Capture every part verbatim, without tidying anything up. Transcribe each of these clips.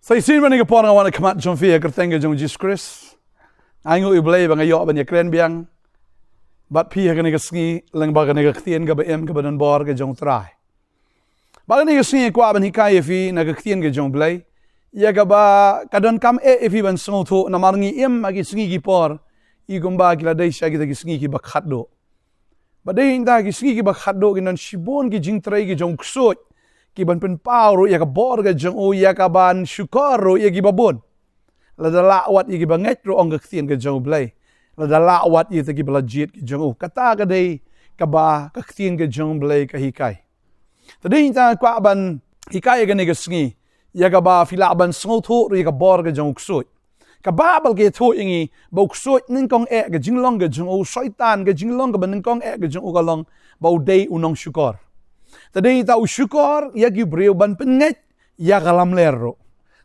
Sa shisien mynta ka por nga wan ha khmat jong phi ha ka kyrteng ka jong u Jisu Khrist. Nga ainguh ïa u Blei ba nga ïoh ban ïakren biang bad phi ha kane ka sngi lyngba kane ka ktien kaba im kaba donbor ka jong u Trai. Bad kane ka sngi nga kwah ban hikai ïa phi na ka ktien ka jong u Blei, ïa kaba ka donkam eh ïa phi ban sngewthuh namar ngi im ha ki sngi ki por i kumba ki la dei sha kita ki sngi kiba khatduh. Bad dei hangta ki sngi kiba khatduh ki don shibun ki jingtrei ki jong u ksuid, ki ban pynpaw ruh ïa ka bor ka jong u, ïa ka ban shukor ruh ïa kiba bun. Lada lah wat ïa kiba ngeit ruh, ong ka ktien ka jong u Blei, lada lah wat ïa kita kiba la jied ki jong u. Kata ka dei kaba ka ktien ka jong u Blei ka hikai. Te dei hangta nga kwah ban hikai ha kane ka sngi ïa kaba phi lah ban sngewthuh ruh ïa ka bor ka jong u ksuid. Ka Baibl ka ïathuh ïa ngi ba u ksuid nyngkong eh ka jinglong ka jong u, Soitan, ka jinglong kaba nyngkong eh ka jong u ka long ba u dei u nongshukor. Te dei hangta u shukor ïa ki briew ban pynngeit ïa ka lamler ruh.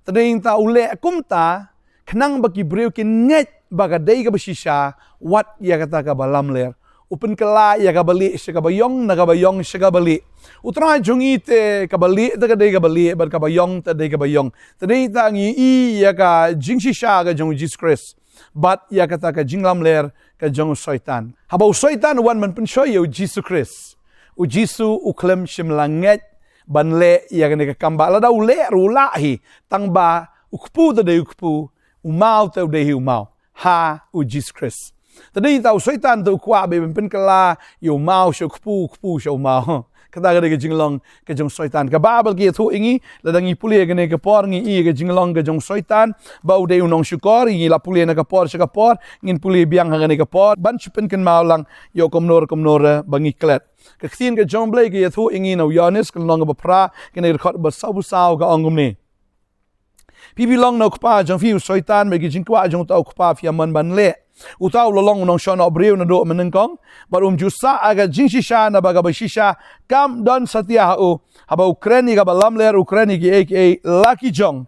Te dei hangta u leh kumta khnang ba ki briew kin ngeit ba ka dei kaba shisha wat ïa kata kaba lamler. U pynkylla ïa kaba lieh sha kaba ïong, na kaba ïong sha kaba lieh. U Trai jong ngi te kaba lieh te ka dei kaba lieh bad kaba ïong te dei kaba ïong. Te dei hangta ngi i ïa ka jingshisha ka jong u Jisu Khrist bad ïa kata ka jinglamler ka jong u Soitan. Haba u Soitan u wan ban pynshoi ïa u Jisu Khrist, u Jisu u khlem shym la ngeit ban leh ïa kane ka kam ba lada u leh ruh u lah hi, tang ba u kpu te dei u kpu, u maw te u dei hi u maw ha u Jisu Khrist. Te dei hangta u Soitan te u kwah beit ban pynkylla ïa u maw sha u kpu, u kpu sha u maw. Kata ka dei ka jinglong ka jong u Soitan. Ka Baibl ka ïathuh ïa ngi, lada ngi pule ha kane ka por ngi i ka jinglong ka jong u Soitan ba u dei u nongshukor, ngi la pule na ka por sha ka por, ngin pule biang ha kane ka por ban shu pynkynmaw lang ïa kumno kumno ba ngi klet. Ka ktien ka jong u Blei ka ïathuh ïa ngi na u Ïoannis ka lynnong kaba phra, kane ka dkhot ba sawphew saw ka ong kumne. Phi phi long na u kpa jong phi u Soitan, bad ki jingkwah jong uta u kpa phi ïa mon ban leh. Uta u la long u nongshohnoh briew naduh mynnyngkong, bad um ju sah ha ka jingshisha, naba kaba shisha kam don satia ha u. Haba u kren ïa kaba lamler u kren ïa kiei kiei la ki jong,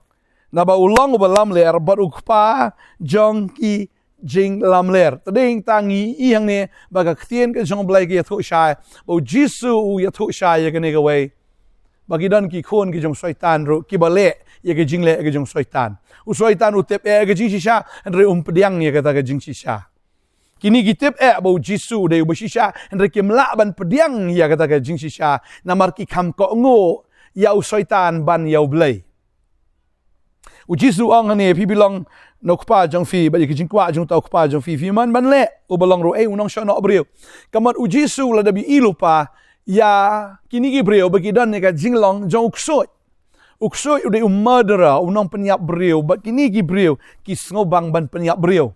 naba u long uba lamler bad u kpa jong ki jinglamler. Te dei hangta ngi i hangne ba ka ktien ka jong u Blei ka ïathuh shai ba u Jisu u ïathuh shai ïa kane kawei ba ki don ki khun ki jong u Soitan ruh kiba leh ïa ka jingleh ka jong u Soitan. U Soitan u tip eh ka jingshisha, hynrei um pdiang ïa kata ka jingshisha. Kine ki tip eh ba u Jisu u dei uba shisha, hynrei kim lah ban pdiang ïa kata ka jingshisha namar ki kham kohnguh ïa u Soitan ban ïa u Blei. U Jisu u ong hangne, phi phi long na u kpa jong phi bad ïa ki jingkwah jong uta u kpa jong phi phi mon ban leh, uba long ruh ei u nongshohnoh briew. Ka mut u Jisu u la dep ïohi lypa ïa kine ki briew ba ki don ïa ka jinglong jong u ksuid. U ksuid u dei u murderer, u nongpynïap briew, bad kine ki briew ki sngewbang ban pynïap briew.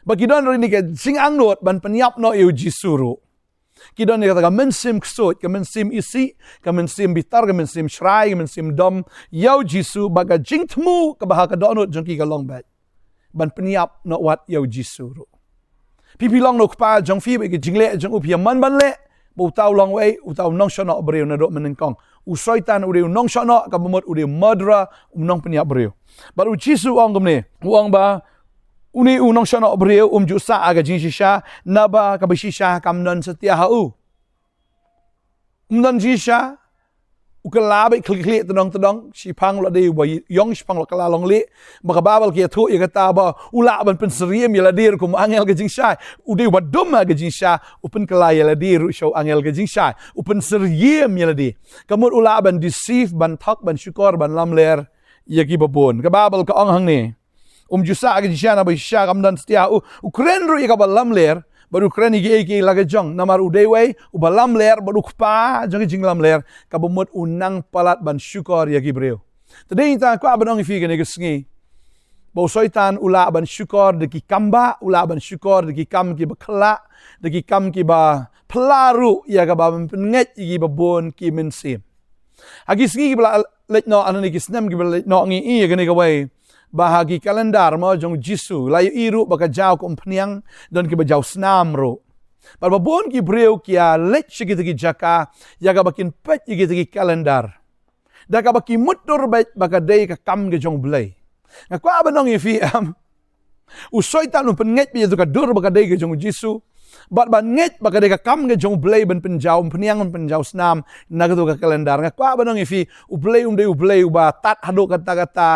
Bad ki don ruh ïa ka jingangnud ban pynïap noh ïa u Jisu ruh. Ki don ïa kata ka mynsiem ksuid, ka mynsiem isih, ka mynsiem bitar, ka mynsiem shrai, ka mynsiem dom ïa u Jisu, bad ka jingthmu kaba ha ka dohnud jong ki ka long beit ban pynïap noh wat ïa u Jisu ruh. Phi phi long na u kpa jong phi bad ïa ki jingleh jong u phi ïa mon ban leh ba uta u long uei, uta u nongshohnoh briew naduh mynnyngkong. U Soitan u dei u nongshohnoh, kaba mut u dei u murderer, u nongpynïap briew. Bad u Jisu u ong kumne, u ong ba une u nongshohnoh briew um ju sah ha ka jingshisha, naba kaba shisha kam don satia ha u. Um don jingshisha, u kylla beit khlieh khlieh tdong tdong, shiphang u la dei uba ïong, shiphang u la kylla long lieh. Ba ka Baibl ka ïathuh ïa kata ba u lah ban pynsyriem ïa lade ruh kum u angel ka jingshai. U dei uba dum ha ka jingshisha, u pynkylla ïa lade ruh sha u angel ka jingshai. U pynsyriem ïa lade. Ka mut u lah ban deceive, ban thok, ban shukor, ban lamler ïa kiba bun. Ka Baibl ka ong hangne, um ju sah ha ka jingshisha, naba shisha kam don satia ha u. U kren ruh ïa kaba lamler bad u kren ïa kiei kiei la ka jong, namar u dei uei, uba lamler bad u kpa jong ka jinglamler, kaba mut u nang palat ban shukor ïa ki briew. Te dei hangta nga kwah ban ong ïa phi kane ka sngi ba u Soitan u lah ban shukor da ki kam bah, u lah ban shukor da ki kam kiba khyllah, da ki kam kiba phylla ruh ïa kaba pynngeit ïa kiba bun ki mynsiem. Ha ki sngi kiba la leit noh, ha kine ki snem kiba la leit noh, ngi i ïa kane kawei ba ha ki kalendar mo jong u Jisu la ïohi ruh ba ka jaw ka umphniang, don kiba jaw snam ruh. Bad ba bun ki briew ki ïa leit sha kita ki jaka ïa kaba kin peit ïa kita ki kalendar, da kaba ki mutdur beit ba ka dei ka kam ka jong u Blei. Nga kwah ban ong ïa phi, em, u Soitan u pynngeit beit ïa tu ka dur ba ka dei ka jong u Jisu, bad ban ngeit ba ka dei ka kam ka jong u Blei ban pynjaw umphniang, ban pynjaw snam na katu ka kalendar. Nga kwah ban ong ïa phi, u Blei um dei u Blei uba tad haduh katta katta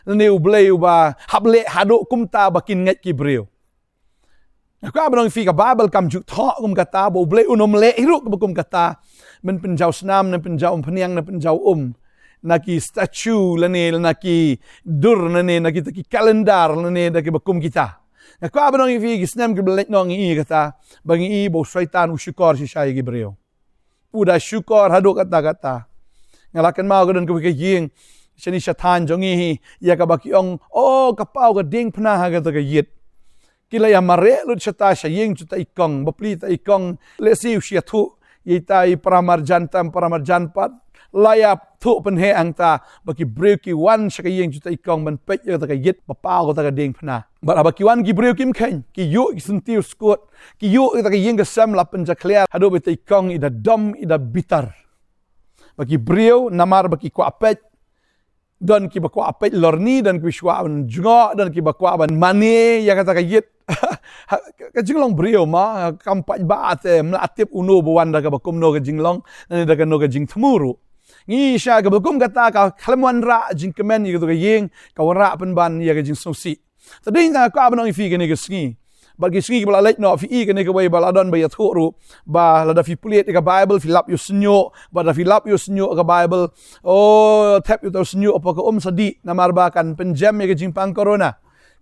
Lane U Blei uba hap leh haduh kumta ba kin ngeit ki briew. Nga kwah ban ong ïa phi ka Baibl kam ju thoh kum kata, ba U Blei un ym leh hi ruh kaba kum kata. Ban pynjaw snam, ban pynjaw umphniang, ban pynjaw um na ki statue lane na ki dur lane na kita ki kalendar lane da kiba kum kita. Nga kwah ban ong ïa phi, ki snem kiba la leit noh ngi i kata, ba ngi i ba u Soitan u shukor shisha ïa ki briew. U da shukor haduh katta katta. Nga la kynmaw ka don kawei ka ïing shane sha thaiñ jong ngi hi, ïa kaba ki ong, o, ka paw ka diengphna ha kata ka ïit. Ki la ïa mareh lut shata sha ïing jong uta i kong, bapli uta i kong, lehse u shu ïathuh ïa ita i para marjan tam, para marjan pat. La ïathuh pynheh hangta, ba ki briew ki wan sha ka ïing jong uta i kong ban peit ïa kata ka ïit ba paw kata ka diengphna. Bad haba ki wan ki briew kim kheiñ, ki ïuh ki syntiew skut, ki ïuh ïa kata ka ïing ka sem la pynjakhlia, haduh ba ita i kong i da dom, i da bitar. Ba ki briew namar ba ki kwah peit, don kiba kwah peit lorni, don kiba kwah ban jngoh, don kiba kwah ban mane ïa kata ka ïit. Ha, ka jinglong briew ma, kam pat ba te, ym lah tip uno ba wan da kaba kumno ka jinglong, lane da kano ka jingthmu ruh. Ngi shisha kaba kum kata ka khlem wanrah jingkmen ïa kata ka ïing, ka wanrah pynban ïa ka jingsngewsih. Te dei na ka kwah ban ong ïa phi kane ka sngi. Bad ki sngi kiba la leit noh, phi i kane kawei ba la don ba ïathuh ruh, ba lada phi pule ïa ka Baibl, phi lap ïa u shñiuh, bad lada phi lap ïa u shñiuh ka Baibl, o, thep ïa uta u shñiuh hapoh ka um sa dih, namar ba kan pynjem ïa ka jingpang corona.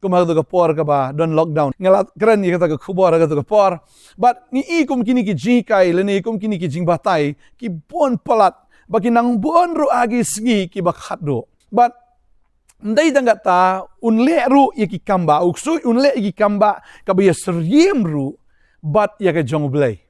Kum ha kata ka por kaba don lockdown. Nga la kren ïa kata ka khubor ha kata ka por. Bad ngi i kum kine ki jinghikai, lane kum kine ki jingbatai, ki bun palat, ba ki nang bun ruh ha ki sngi kiba khatduh. Bad ym dei tang kata, un leh ruh ïa ki kam ba, u ksuid un leh ïa ki kam ba, kaba ïa syriem ruh bad ïa ka jong U Blei.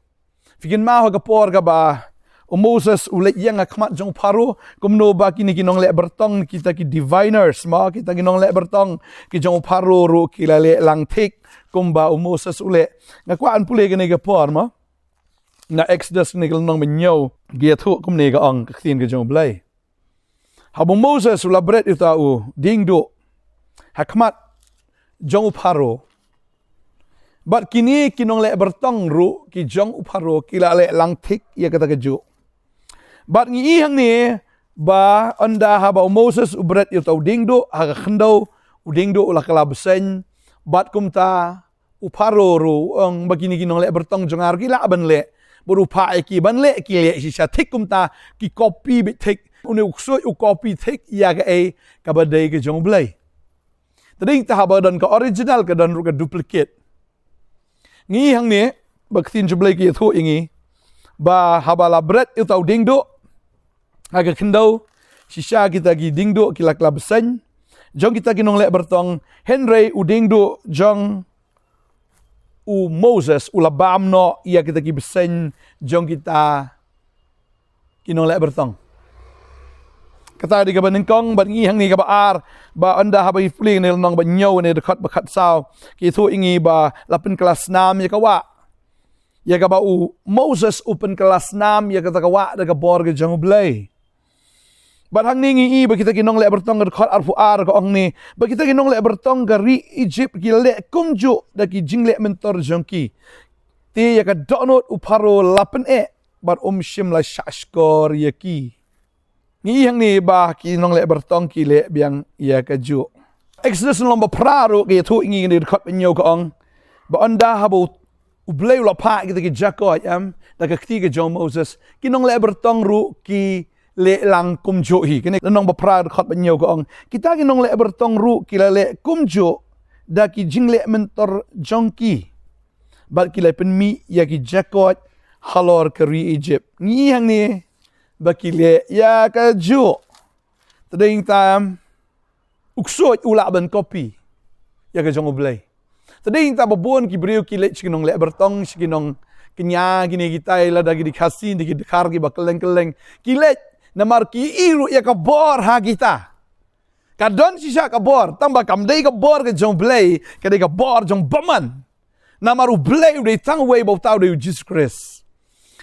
Phi kynmaw ha ka por kaba u Moses u leit ïeng ha khmat jong u Pharaoh, kumno ba kine ki nongleh byrtong, kita ki diviners ma, kita ki nongleh byrtong ki jong u Pharaoh ruh ki la leh lang thik kumba u Moses u leh. Nga kwah ban pule kane ka por ma. Na Exodus kane ka lynnong ba hynñiew, ki ïathuh kumne, ka ong ka ktien ka jong U Blei. Haba u Moses u la bret ïa uta u diengduh ha khmat jong u Pharaoh, bad kine ki nongleh byrtong ruh ki jong u Pharaoh ki la leh lang thik ïa kata kajuh. Bad ngi i hangne ba ynda haba u Moses u bret ïa uta u diengduh ha ka khyndew, u diengduh u la kylla bseiñ, bad kumta u Pharaoh ruh u ong ba kine ki nongleh byrtong jong nga ruh ki lah ban leh. Bad u phah ïa ki ban leh, ki leh shisha thik kumta, ki copy beit thik. Une u ksuid u copy thik ïa kaei kaba dei ka jong U Blei. Te dei ta haba don ka original ka don ruh ka duplicate. Ngi hangne ba ka ktien jong U Blei ka ïathuh ïa ngi ba haba la bret ïa uta u diengduh ha ka khyndew, shisha kita ki diengduh ki la kylla bseiñ jong kita ki nongleh byrtong, hynrei u diengduh jong u Moses u la bam noh ïa kita ki bseiñ jong kita ki nongleh byrtong. Kata dei kaba nyngkong. Bad ngi hangne kaba ar, ba ynda haba ngi pule ne lynnong ba hynñiew ne dkhot ba khatsaw, ki ïathuh ïa ngi ba la pynkylla snam ïa ka wah. Ïa kaba u Moses u pynkylla snam ïa kata ka wah da ka bor ka jong U Blei. Bad hangne ngi i ba kita ki nongleh byrtong, ka dkhot arphew ar ka ong ne, ba kita ki nongleh byrtong ka ri Egypt ki leh kumjuh da ki jingleh myntor jong ki. Te ïa ka dohnud u Pharaoh la pyneh bad um shym la shah shkor ïa ki. Ngi i hangne ba ki nongleh byrtong ki leh biang ïa kajuh. Exodus lynnong ba phra ruh ka ïathuh ïa ngi, ka dkhot ba hynñiew ka ong ba ynda haba u U Blei u la phah kita ki jakoit, em, da ka kti ka jong u Moses, ki nongleh byrtong ruh ki leh lang kumjuh hi. Kane lynnong ba phra dkhot ba hynñiew ka ong, kita ki nongleh byrtong ruh ki la leh kumjuh da ki jingleh myntor jong ki. Bad ki la pynmih ïa ki jakoit halor ka ri Egypt. Ngi i hangne ba ki leh ïa kajuh. Te dei ta em, u ksuid u lah ban copy ïa ka jong U Blei. Te dei ta ba bun ki briew ki leit sha ki nongleh byrtong, sha ki nongkñia kine kita, lada ki dei Khasi, dei ki Dkhar, kiba kylleng kylleng. Ki leit namar ki i ruh ïa ka bor ha kita. Ka don shisha ka bor, tang ba kam dei ka bor ka jong U Blei, ka dei ka bor jong bymman. Namar U Blei u dei tang uwei, bad uta u dei u Jisu Khrist.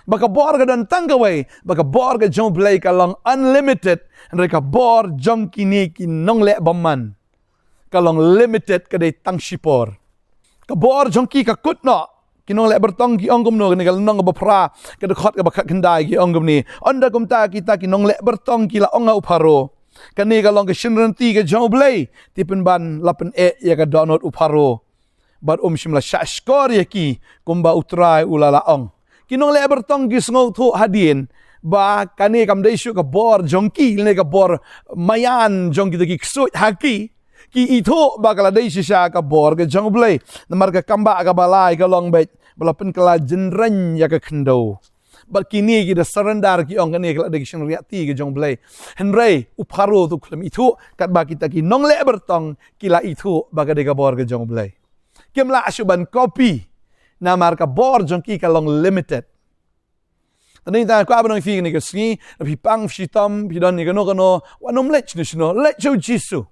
Ba ka bor ka don tang kawei, ba ka bor ka jong U Blei ka long unlimited, hynrei ka bor jong kine ki nongleh bymman ka long limited, ka dei tang shipor. Ka bor jong ki ka kut noh. Ki nongleh byrtong ki ong kumno, kane ka lynnong kaba phra, ka dkhot kaba khatkhyndai, ki ong kumne, ynda kumta kita ki nongleh byrtong ki la ong ha u Pharaoh, Kane ka long ka synranti ka jong U Blei, te pynban la pyneh ïa ka dohnud u Pharaoh. Bad um shym la shah shkor ïa ki, kumba U Trai u la la ong. Ki nongleh bartong ki sngewthuh hadien, ba kane kam dei shuh ka bor jong ki, ne ka bor maïan jong kita ki ksuid ha ki. Ki ithuh ba ka la dei shisha ka bor ka jong U Blei. Namar ka kambah kaba lai ka long beit, ba la pynkylla jynreng ïa ka khyndew. Bad kine ki da surrender, ki ong kane ka la dei ka synriahti ka jong U Blei. Hynrei u Pharaoh te u khlem ithuh, katba kita ki nongleh bartong ki la ithuh ba ka dei ka bor ka jong U Blei. Kim lah shuh ban copy, namar ka bor jong ki ka long limited. Te nangta kwah ban ong ïa phi kane ka sngi, lada phi pang phi shitom, phi don ïa kano kano, wat nym leit shano shano, leit sha U Jisu.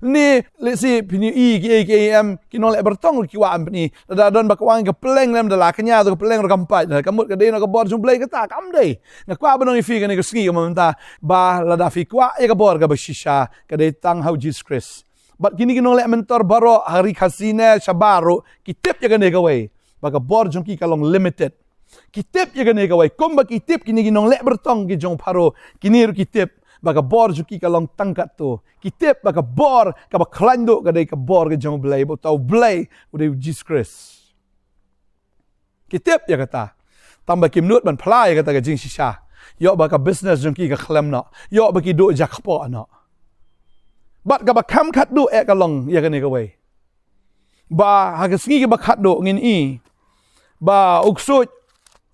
Lane lehse phin ïohi ki ei ki ei em, ki nongleh bartong ruh ki kwah ban pyni. Lada don ba kwah ïa ka pylleng lem, da la kñia to ka pylleng ruh kam pait. Ka mut ka dei noh ka bor jong U Blei kata? Kam dei. Nga kwah ban ong ïa phi kane ka sngi, ka mynta, ba lada phi kwah ïa ka bor kaba shisha, ka dei tang ha U Jisu Khrist. Bad kine ki nongleh mentor baroh ha ri Khasi ne shabar ruh ki tip ïa kane kawei, ba ka bor jong ki ka long limited. Ki tip ïa kane kawei, kumba ki tip kine ki nongleh bartong ki jong u Pharaoh, kine ruh ki tip ba ka bor jong ki ka long tang katto. Ki tip ba ka bor kaba khlaiñ duh ka dei ka bor ka jong U Blei, ba uta U Blei u dei U Jisu Khrist. Ki tip ïa kata. Tangba kim nud ban phla ïa kata ka jingshisha. Ïoh ba ka business jong ki ka khlem noh. Ïoh ba ki duh jakpoh noh. Bad kaba kham khatduh eh ka long ïa kane kawei, ba ha ka sngi kaba khatduh ngin i ba u ksuid,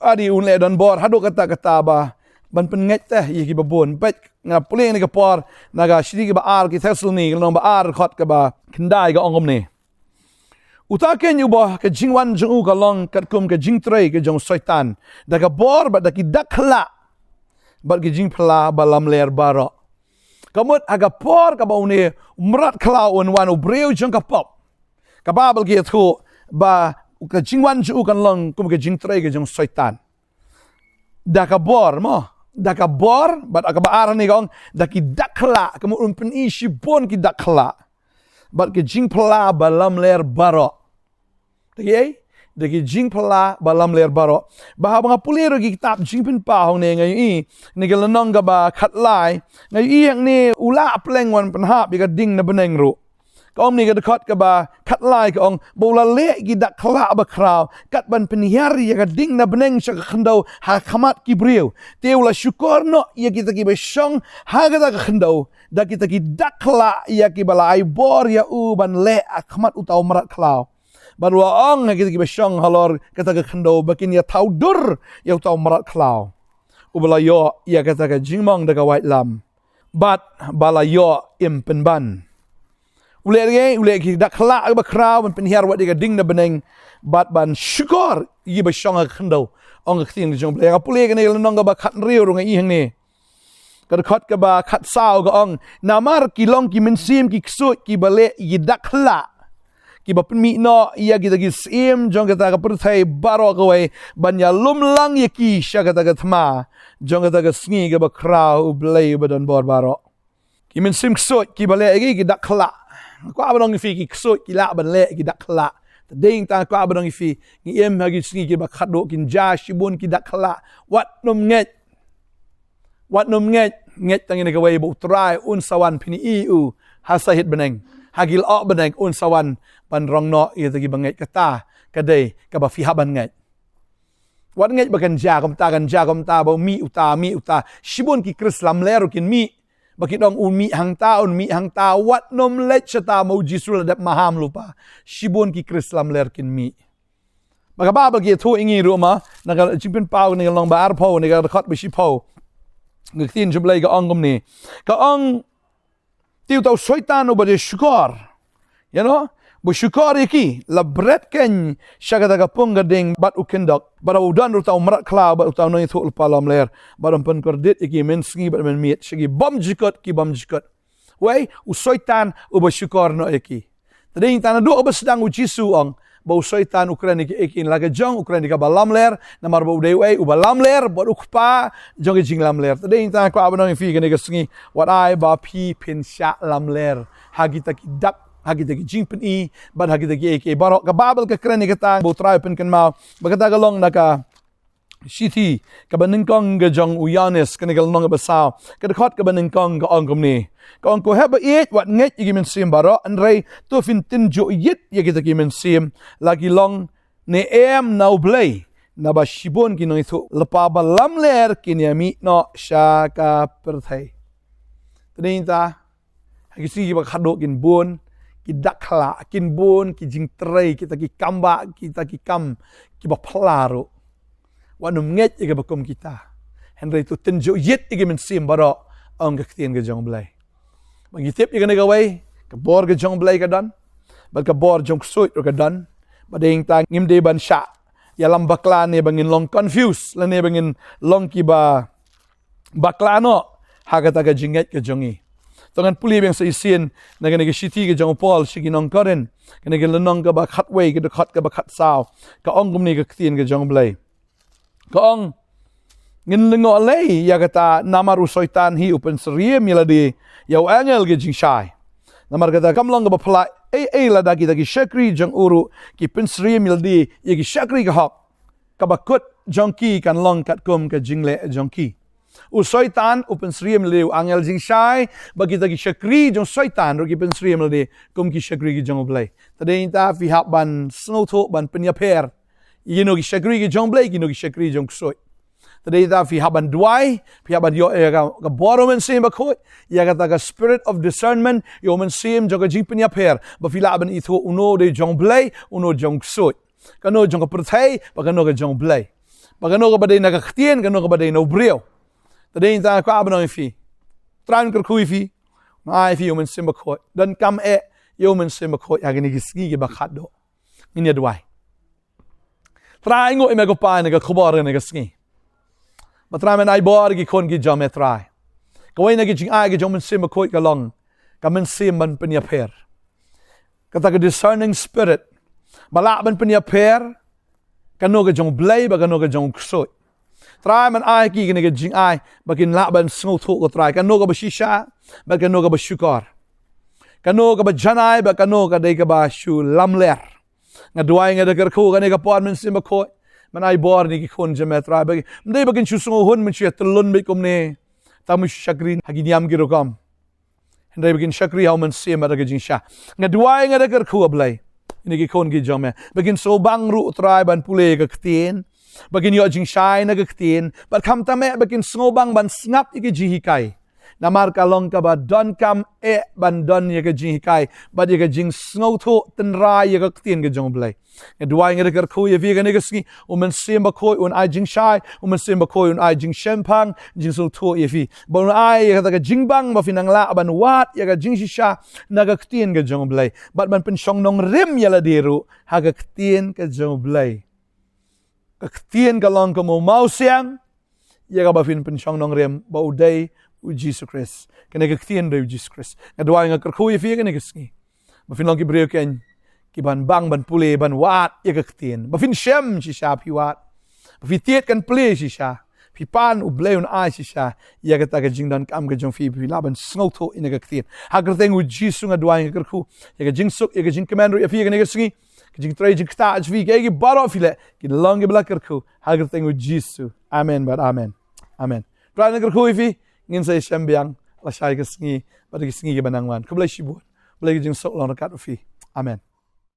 adi, un leh don bor haduh katta katta ba ban pynngeit te ïa kiba bun. Peit, nga pule ïa kane ka por na ka shithi kaba ar ki Thessaloni, ka lynnong ba ar, dkhot kaba khyndai, ka ong kumne: Uta keiñ uba ka jingwan jong u ka long katkum ka jingtrei ka jong u Soitan, da ka bor bad da ki dak khyllah bad ki jingphylla ba lamler baroh. Ka mut ha ka por kaba une u mrad khlaw un wan, u briew jong ka pop, ka Baibl ka ïathuh ba ka jingwan jong u kan long kum ka jingtrei ka jong u Soitan. Da ka bor, mo, da ka bor, bad kaba ar hangne ka ong da ki dak khyllah, ka mut un pyni shibun ki dak khyllah bad ki jingphylla ba lamler baroh. Da ki ei? Da ki jingphylla ba lamler baroh. Ba haba nga pule ruh ki kitab Jingpynpaw hangne, nga ïohi, ne ka lynnong kaba khatlai, nga ïohi hangne u la pleng wan pynhap ïa ka ding na bneng ruh. Ka ong ne ka dkhot kaba khatlai, ka ong ba u la leh ki dak khyllah bakhraw, kat ban pynhiar ïa ka ding na bneng sha ka khyndew ha khmat ki briew. Te u la shukor noh ïa kita kiba shong ha kata ka khyndew da kita ki dak khyllah ïa kiba la ai bor ïa u ban leh ha khmat uta u mrad khlaw. Bad u la ong ha kita kiba shong halor kata ka khyndew ba kin ïa thaw dur ïa uta u mrad khlaw, uba la ïoh ïa kata ka jingmong da ka waitlam, bad ba la ïoh im pynban. U leh ïa ki, u leh ki dak khyllah bakhraw ban pynhiar wat ïa ka ding na bneng, bad ban shukor ïa kiba shong ha ka khyndew, ong ka ktien ka jong U Blei. Nga pule kane ka lynnong kaba khathynriew ruh, nga ïohi hangne ka dkhot kaba khatsaw, ka ong: Namar ki long ki mynsiem ki ksuid kiba leh ïa ki dak khyllah, kiba pynmih noh ïa kita ki syiem jong kata ka pyrthei baroh kawei, ban ïalum lang ïa ki sha kata ka thma jong kata ka sngi kaba khraw U Blei uba don bor baroh. Ki mynsiem ksuid kiba leh ïa ki, ki dak khyllah. Kwah ban ong ïa phi, ki ksuid ki lah ban leh ïa ki dak khyllah. Te dei tang kwah ban ong ïa phi, ngi im ha ki sngi kiba khatduh, kin jia shibun ki dak khyllah. Wat nym ngeit. Wat nym ngeit, ngeit tang ïa kane kawei ba U Trai un sa wan pyni ïa u ha sahit bneng, ha ki lyoh bneng, un sa wan ban rong noh ïa kita kiba ngeit. Kata ka dei kaba phi hap ban ngeit. Wat ngeit ba kan jia kumta, kan jia kumta, ba u mih uta, mih uta. Shibun ki Khrist lamler ruh kin mih. Ba ki dang, un mih hangta, un mih hangta, wat nym leit shata, ma U Jisu la dep maham lypa. Shibun ki Khrist lamler kin mih. Ba ka Baibl ka ïathuh ïa ngi ruh ma, na ka Jingpynpaw, na ka lynnong ba arphew, na ka dkhot ba shiphew, ka ktien jong U Blei ka ong kumne. Ka ong, te uta u Soitan uba dei shukor, you know, ba shukor ïa ki, la bret keiñ sha kata ka pung ka ding bad u kyndok, bad u don ruh uta u mrad khlaw bad uta u nongïathuhlypa lamler, bad un pynkordit ïa ki mynsngi bad mynmiet sha ki bymjukut ki bymjukut. Wei, u Soitan uba shukor noh ïa ki. Te dei tang naduh ba sdang U Jisu, ong ba u Soitan u kren ïa ki, ïa ki la ka jong, u kren ïa kaba lamler, namar ba u dei wei, uba lamler bad u Kpa jong ka jinglamler. Te dei tang kwah ban ong ïa phi kane ka sngi, wat ai ba phi phin shah lamler ha kita ki dak, ha kita ki jingpyni, bad ha kita kiei kiei baroh. Ka Baibl ka kren ïa kata, ba U Trai u pynkynmaw, ba kata ka long na ka shithi kaba nyngkong ka jong u Ïoannis, kane ka lynnong kaba saw, ka dkhot kaba nyngkong ka ong kumne. Ka ong, ko hep ba ïeit, wat ngeit ïa ki mynsiem baroh, hynrei to phin tynjuh ïit ïa kita ki mynsiem, la ki long ne em na U Blei, naba shibun ki nongïathuhlypa ba lamler kin ïa mih noh sha ka pyrthei. Te dei ta, ha ki sngi kiba khadduh kin bun ki dak khlah, kin bun ki jingtrei, kita ki kam bah, kita ki kam kiba phylla ruh. Wat nym ngeit ïa kiba kum kita, hynrei to tynjuh ïit ïa ki mynsiem baroh, ong ka ktien ka jong U Blei. Ba ngi tip ïa kane kawei, ka bor ka jong U Blei ka don, bad ka bor jong u ksuid ruh ka don. Ba dei ta ngim dei ban shah ïalam bakla ne ba ngin long confuse, lane ba ngin long kiba bakla noh ha kata ka jingngeit ka jong ngi. To ngan pule biang sa shisien na kane ka shithi ka jong u Paul sha ki nong Korinth, kane ka lynnong kaba khatwei, ka dkhot kaba khatsaw, ka ong kumne ka ktien ka jong U Blei. Ka ong, ngin lyngngoh lei ïa kata, namar u Soitan hi u pynsyriem ïa lade ïa u angel ka jingshai. Namar kata kam long kaba phylla ei ei lada kita ki shakri jong u ruh ki pynsyriem ïa lade ïa ki shakri ka hok, kaba kut jong ki kan long katkum ka jingleh jong ki. U Soitan u pynsyriem ïa lade u angel jingshai, bad kita ki shakri jong u Soitan ruh ki pynsyriem ïa lade kum ki shakri ki jong U Blei. Te dei ta phi hap ban sngewthuh, ban pynïapher ïa kino ki shakri ki jong U Blei, kino ki shakri jong u ksuid. Te dei ta phi hap ban duwai, phi hap ban ïoh ïa ka, ka bor u Mynsiem Bakhuid, ïa kata ka spirit of discernment, ïa u mynsiem jong ka jingpynïapher, ba phi lah ban ithuh uno dei jong U Blei, uno jong u ksuid, kano jong ka pyrthei, bad kano ka jong U Blei, bad kano kaba dei na ka ktien, kano kaba dei na u briew. Te dei ta ka ba nong ïa phi, Trai un kyrkhu ïa phi, un ai ïa phi u Mynsiem Bakhuid, donkam eh ïa u Mynsiem Bakhuid ha kine ki sngi kiba khadduh. Ngin ïa duwai. Trai, nguh ïa me ko Pa ïa kane ka khubor ïa kane ka sngi. Ba Trai, men ai bor ïa ki khun ki jong me Trai. Kawei na ki jingai ki jong u Mynsiem Bakhuid ka long ka mynsiem ban pynïapher, kata ka discerning spirit, ba lah ban pynïapher kano ka jong U Blei bad kano ka jong u ksuid. Trai, men ai ïa ki kane ka jingai ba kin lah ban sngewthuh ko Trai, kano kaba shisha bad kano kaba shukor, kano kaba janai bad kano ka dei kaba shu lamler. Nga duwai, nga da kyrkhu kane ka por Mynsiem Bakhuid, men ai bor ïa ki khun jong me Trai, ba ym dei ba kin shu sngewhun, men shu ïa tylun beit kumne, tang men shu shakri ha ki niam ki rukom, hynrei ba kin shakri ha u Mynsiem bad ha ka jingshisha. Nga duwai, nga da kyrkhu, A Blei, ïa kine ki khun ki jong me, ba kin sngewbang ruh Trai ban pule ïa ka ktien, ba kin ïoh jingshai na ka ktien, bad khamtam eh ba kin sngewbang ban sngap ïa ki jinghikai. Namar ka long kaba donkam eh ban don ïa ka jinghikai bad ïa ka jingsngewthuh tynrai ïa ka ktien ka jong U Blei. Nga duwai, nga da kyrkhu ïa phi kane ka sngi, u Mynsiem Bakhuid un ai jingshai, u Mynsiem Bakhuid un ai jingshemphang, jingsngewthuh ïa phi, ba un ai ïa kata ka jingbang ba phin nang lah ban wad ïa ka jingshisha na ka ktien ka jong U Blei, bad ban pynshong nongrim ïa lade ruh ha ka ktien ka jong U Blei. Ka ktien ka long kum u mawsiang ïa kaba phin pynshong nongrim, ba u dei u Jisu Khrist. Kane ka ktien dei u Jisu Khrist. Nga duwai, nga kyrkhu ïa phi kane ka sngi, ba phin long ki briew keiñ kiban bang ban pule, ban wad ïa ka ktien, ba phin shem shisha phi wad, ba phi tied kan plie shisha, phi pan U Blei un ai shisha ïa kata ka jingdonkam ka jong phi, ba phi lah ban sngewthuh ïa kane ka ktien. Ha ka kyrteng u Jisu nga duwai, nga kyrkhu ïa ka jingsuk, ïa ka jingkmen ruh ïa phi kane ka sngi. Ka jingtrei jingktah jong phi, kaei kaba phi leh, kin long kiba la kyrkhu ha ka kyrteng u Jisu. Amen bad amen. Amen. Trai un kyrkhu ïa phi, ngin sa ïashem biang lashai ka sngi bad ki sngi kiba nang wan. Khublei shibun. Blei ka jingsuk long ryngkat bad phi. Amen.